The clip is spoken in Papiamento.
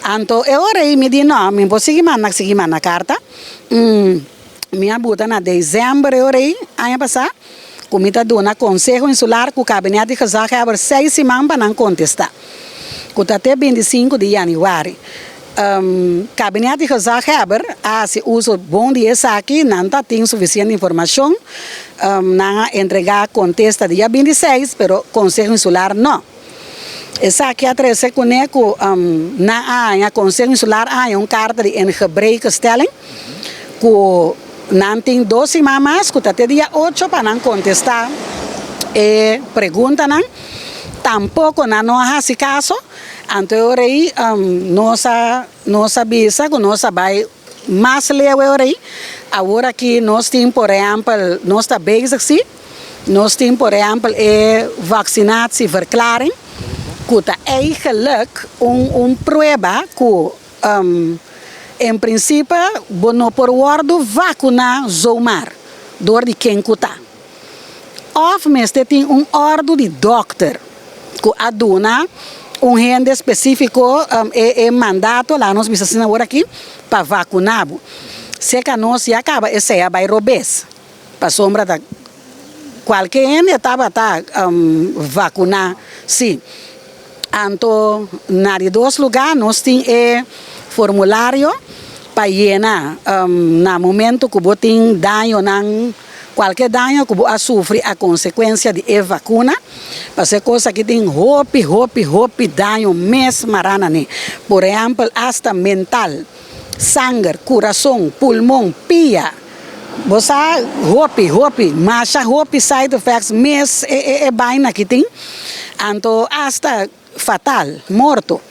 Anto e ora ei mi di no, mi por sigui manda sigui manda karta. Mi a buta na desèmber e ora ei, aña pasá, ku mi ta duna Konseho Insular ku Kabinet di Gezaghebber seis siman pa nan kontestá, ku ta te 25 di yanüari. Kabinet di Gezaghebber a hasi uso bon di esaki, nan ta tin sufisiente informashon, nan a entregá kontesta dia 26, pero Konseho Insular no. Esaki a trese kuné ku nan a haña, Konseho Insular a haña un karta di ingebrekestelling ku nan tin dos siman mas ku ta te dia 8 pa nan kontestá e preguntanan. Tampoko nan no a hasi kaso, anto e ora ei nos a nos a bisa ku nos a bai mas leu e ora ei. Awor aki nos tin por ehèmpel, nos ta bezig si. Nos tin por ehempel e vaccinatieverklaring cu ta eigenlijk un un prueba cu en principe bo no por wordo vacuna zomaar door di ken cu ta. Of mester tin un ordo di dokter cu a duna un hende specifico e e mandato, laga nos bisa asina awor aki, pa vacuna bo. Seca nos ya caba esey a bay robes. Pasobra ta kualke hende tabata vakuná, sí. Anto na di dos lugá nos tin e formulario pa yena na momento ku bo tin dañonan, kualke daño ku bo a sufri a konsekuensia di e vakuna. Pasobra e kos aki tin hopi, hopi, hopi daño mes mará na ne. Por ehèmpel asta mental. Sanger, kurason, pulmon, pia. Bo sa hopi, hopi, masha hopi side effects mes e e baina aki tin. Anto asta fatal, morto.